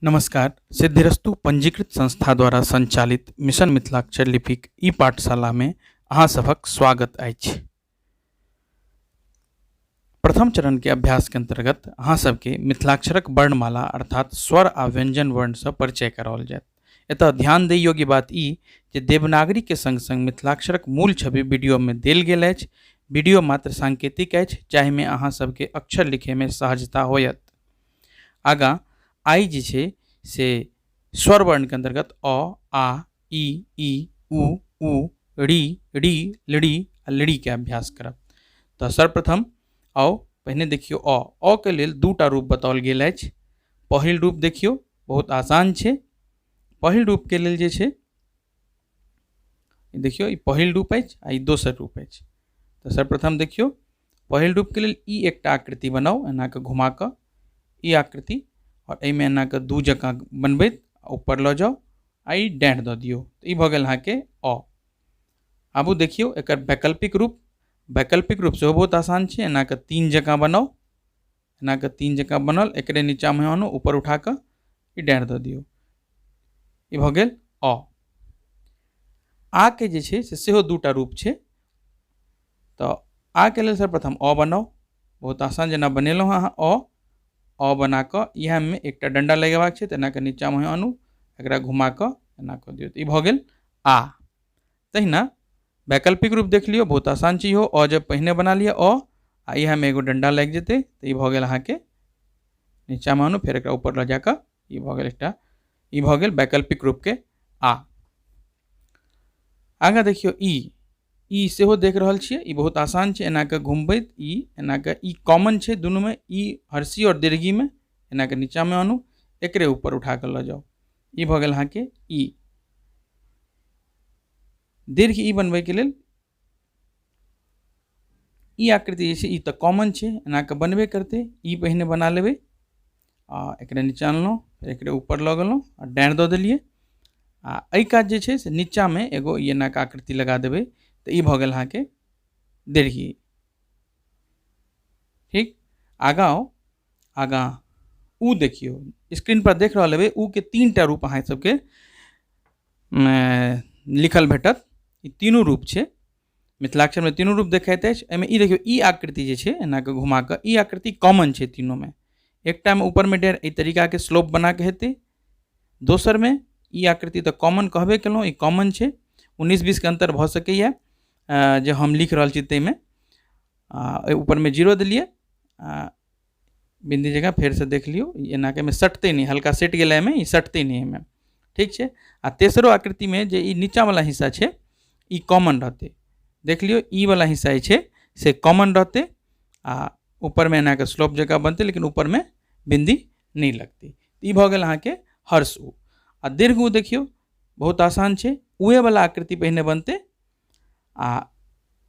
नमस्कार। सिद्धिरस्तु पंजीकृत संस्था द्वारा संचालित मिशन मिथिलाक्षर लिपिक ई पाठशालामे अहाँ सभक स्वागत अछि। प्रथम चरणके अभ्यासके अन्तर्गत अहाँ सबके मिथिलाक्षरक वर्णमाला अर्थात स्वर आ व्यञ्जन वर्णसँ परिचय कराओल जायत। एतऽ ध्यान दै योग्य बात ई जे देवनागरीके सङ्ग सङ्ग मिथिलाक्षरक मूल छवि वीडियोमे देल गेल अछि। वीडियो मात्र सांकेतिक अछि जाहिमे अहाँ सबके अक्षर लिखैमे सहजता होयत। आगाँ आइ जे छै से स्वर वर्णके अन्तर्गत अ, आ, इ, ई, उ, ऊ, ऋ, ड़ी, लृ आ लृ के अभ्यास करब। तऽ सर्वप्रथम आउ पहिने देखियौ अ। अ के लेल दूटा रूप बताओल गेल अछि। पहिल रूप देखियौ बहुत आसान छै। पहिल रूपके लेल जे छै देखियौ ई पहिल रूप अछि आ ई दोसर रूप अछि। तऽ सर्वप्रथम देखियौ पहिल रूपके लेल ई एकटा आकृति बनाउ एना कऽ घुमा कऽ ई आकृति आओर एहिमे एना कऽ दू जकाँ बनबैत ऊपर लऽ जाउ आ ई डाँढ़ दऽ दियौ। ई भऽ गेल अहाँके अ। आबू देखियौ एकर वैकल्पिक रूप। वैकल्पिक रूप सेहो बहुत आसान छै। एना कऽ तीन जकाँ बनाउ, एना कऽ तीन जकाँ बनल, एकरे नीचाँमे आनू, ऊपर उठा कऽ ई डाँढ़ दऽ दियौ। ई भऽ गेल अ। आ के जे छै से सेहो दूटा रूप छै। तऽ आ के लेल सर्वप्रथम अ बनाउ, बहुत आसान जेना बनेलहुँ हँ अहाँ अ। अ बना कऽ इएहमे एकटा डण्डा लगेबाक छै, तऽ एना कऽ नीचाँमे आनू, एकरा घुमा कऽ एना कऽ दियौ, तऽ ई भऽ गेल आ। तहिना वैकल्पिक रूप देख लियौ, बहुत आसान छै इहो। अ जब पहिने बना लिअ अ आ इएहमे एगो डण्डा लागि जेतै, तऽ ई भऽ गेल अहाँके नीचाँमे आनू, फेर एकरा ऊपर लऽ जाकऽ ई भऽ गेल एकटा, ई भऽ गेल वैकल्पिक रूपके आ। आगाँ देखियौ ई, ई सेहो देख रहल छियै, ई बहुत आसान छै। एना कऽ घुमबैत ई एना कऽ, ई कॉमन छै दुनूमे, ई हर्षी आओर दीर्घीमे एना कऽ नीचाँमे आनू, एकरे ऊपर उठा कऽ लऽ जाउ, ई भऽ गेल अहाँके ई। दीर्घ ई बनबैके लेल ई आकृति जे छै ई तऽ कॉमन छै, एना कऽ बनबे करतै। ई पहिने बना लेबै आ एकरे नीचाँ अनलहुँ, फेर एकरे ऊपर लऽ गेलहुँ आ डाँढ़ दऽ देलियै। आ एहि कात जे छै से नीचाँमे एगो ई एना कऽ आकृति लगा देबै, तऽ ई भऽ गेल अहाँके दीर्घी। ठीक, आगाँ आउ। आगाँ उ देखियौ, स्क्रीन पर देख रहल हेबै उ के तीन टा रूप अहाँ सबके लिखल भेटत। ई तीनू रूप छै, मिथिलाक्षरमे तीनू रूप देखाइत अछि। एहिमे ई देखियौ ई आकृति जे छै एना कऽ घुमा कऽ, ई आकृति कॉमन छै तीनूमे। एकटामे ऊपरमे डेढ़ एहि तरीकाके स्लोप बना कऽ हेतै, दोसरमे ई आकृति तऽ कॉमन कहबे केलहुँ, ई कॉमन छै। 19-20 के अन्तर भऽ सकैए जे हम लिख रहल छी ताहिमे। एहि ऊपरमे जीरो देलियै आ बिन्दी जगह फेरसँ देख लियौ, ई एना कऽ एहिमे सटतै नहि, हल्का सटि गेलै एहिमे, ई सटतै नहि एहिमे, ठीक छै। आ तेसरो आकृतिमे जे ई नीचाँवला हिस्सा छै ई कॉमन रहतै, देख लियौ ई वाला हिस्सा जे छै से कॉमन रहतै आ ऊपरमे एना कऽ स्लोप जकाँ बनतै, लेकिन ऊपरमे बिन्दी नहि लगतै। ई भऽ गेल अहाँके हर्ष उ। आ दीर्घ उ देखियौ बहुत आसान छै, उहे वाला आकृति पहिने बनतै आ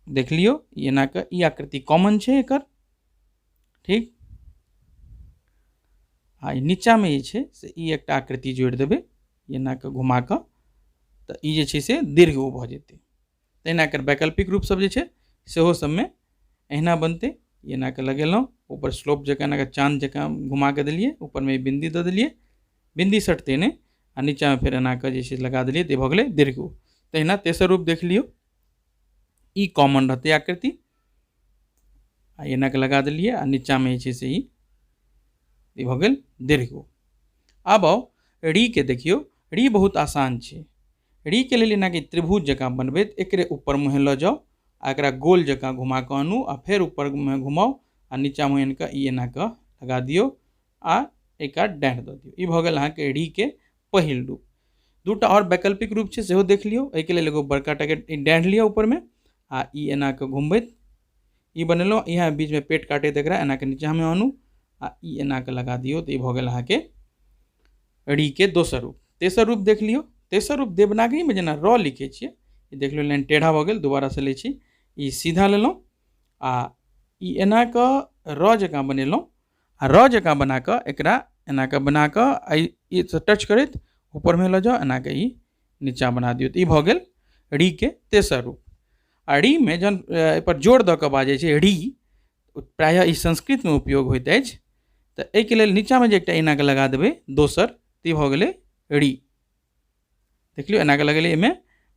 देख लियौ ई एना कऽ ई आकृति कॉमन छै एकर, ठीक। आ ई नीचाँमे जे छै से ई एकटा आकृति जोड़ि देबै एना कऽ घुमा कऽ, तऽ ई जे छै से दीर्घ उ भऽ जेतै। तहिना एकर वैकल्पिक रूप सब जे छै सेहो सबमे एहिना बनतै। एना कऽ लगेलहुँ, ऊपर स्लोप जकाँ एना कऽ चाँद जकाँ घुमा कऽ देलियै, ऊपरमे बिन्दी दऽ देलियै, बिन्दी सटतै नहि, आ नीचाँमे फेर एना कऽ जे छै लगा देलियै, तऽ ई भऽ गेलै दीर्घ उ। तहिना तेसर रूप देख लियौ, ई कॉमन रहतै आकृति, आ एना कऽ लगा देलियै आ नीचाँमे जे छै से ई भऽ गेल दीर्घ उ। आब आउ री के देखियौ, री बहुत आसान छै। री के लेल एना के त्रिभुज जकाँ बनबैत एकरे ऊपर मुँहे लऽ जाउ आ एकरा गोल जकाँ घुमा कऽ आनू आ फेर ऊपर मुँहे घुमाउ आ नीचाँ मुँहे आनि कऽ ई एना कऽ लगा दियौ आ एक कात डाँढ़ दऽ दियौ। ई भऽ गेल अहाँके री के पहिल रूप। दूटा आओर वैकल्पिक रूप छै सेहो देख लियौ। एहिके लेल एगो बड़का टाके डाँढ़ लिअ ऊपरमे आ ई एना कऽ घुमबैत ई बनेलहुँ, इएह बीचमे पेट काटैत एकरा एना कऽ नीचाँमे आनू आ ई एना कऽ लगा दियौ, तऽ ई भऽ गेल अहाँके री के दोसर रूप। तेसर रूप देख लियौ। तेसर रूप देवनागरीमे जेना र लिखै छियै, ई देख लियौ लाइन टेढ़ा भऽ गेल, दोबारासँ लै छी, ई सीधा लेलहुँ आ ई एना कऽ र जकाँ बनेलहुँ आ र जकाँ बना कऽ एकरा एना कऽ बना कऽ एहि टच करैत ऊपरमे लऽ जाउ, एना कऽ ई नीचाँ बना दियौ, तऽ ई भऽ गेल री के तेसर रूप। आ री मे जहन एहिपर जोर दऽ कऽ बाजै छै री, प्रायः ई संस्कृतमे उपयोग होइत अछि, तऽ एहिके लेल नीचाँमे जे एकटा एना कऽ लगा देबै दोसर, तऽ ई भऽ गेलै री। देख लियौ, एना कऽ लगेलियै एहिमे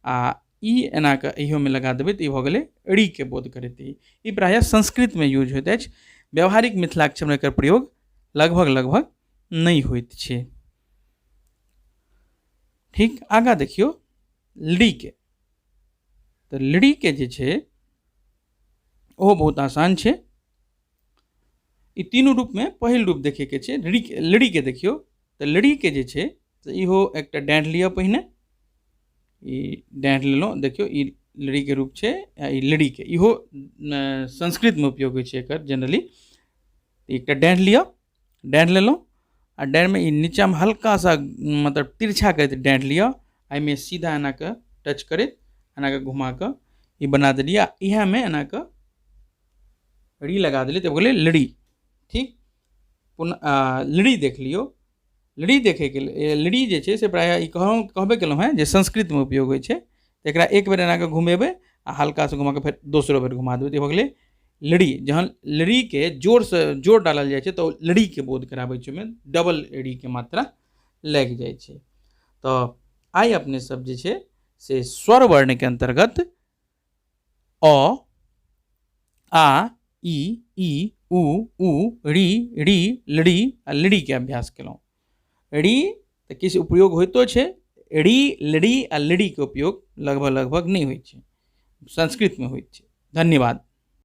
आ ई एना कऽ इहोमे लगा देबै तऽ ई भऽ गेलै री के बोध करैत। ई प्रायः संस्कृतमे यूज होइत अछि, व्यावहारिक मिथिलाक्षरमे एकर प्रयोग लगभग लगभग नहि होइत छै। ठीक, आगाँ देखियौ लीके। तऽ लीके जे छै ओहो बहुत आसान छै। ई तीनू रूपमे पहिल रूप देखैके छै लड़ीके। देखियौ तऽ लड़ीके जे छै तऽ इहो एकटा डाँढ़ि लिअ, पहिने ई डाँढ़ि लेलहुँ। देखियौ, ई लड़ीके रूप छै आ ई लड़ीके इहो संस्कृतमे उपयोग होइ छै एकर जनरली। एकटा डाँढ़ि लिअ, डाँढ़ि लेलहुँ आ डाँढ़िमे ई नीचाँमे हल्का सा मतलब तिरछा करैत डाँढ़ि लिअ, एहिमे सीधा एना कऽ टच करैत एना कऽ घुमा कऽ ई बना देलियै आ इएहमे एना कऽ री लगा देलियै तऽ गेलै लड़ी। ठीक, पुनः लड़ी देख लियौ। लड़ी देखैके लड़ी जे छै से प्रायः ई कहबे केलहुँ हेँ जे संस्कृतमे उपयोग होइ छै। तऽ एकरा एक बेर एना कऽ घुमेबै आ हल्कासँ घुमा कऽ फेर दोसरो बेर घुमा देबै तऽ भऽ गेलै लड़ी। जहन लड़ीके जोरसँ जोर डालल जाइ छै तऽ ओ लड़ीके बोध कराबै छै, ओहिमे डबल रीके मात्रा लागि जाइ छै। तऽ आइ अपने सब जे छै से स्वर वर्णके अन्तर्गत अ, आ, इ, ई, उ, ऊ, ऋ, री, लृ आ लृ के अभ्यास केलहुँ। ऋ तऽ किछु उपयोग होइतो छै, ऋ, लृ आ लृ के उपयोग लगभग लगभग नहि होइ छै, संस्कृतमे होइत छै। धन्यवाद।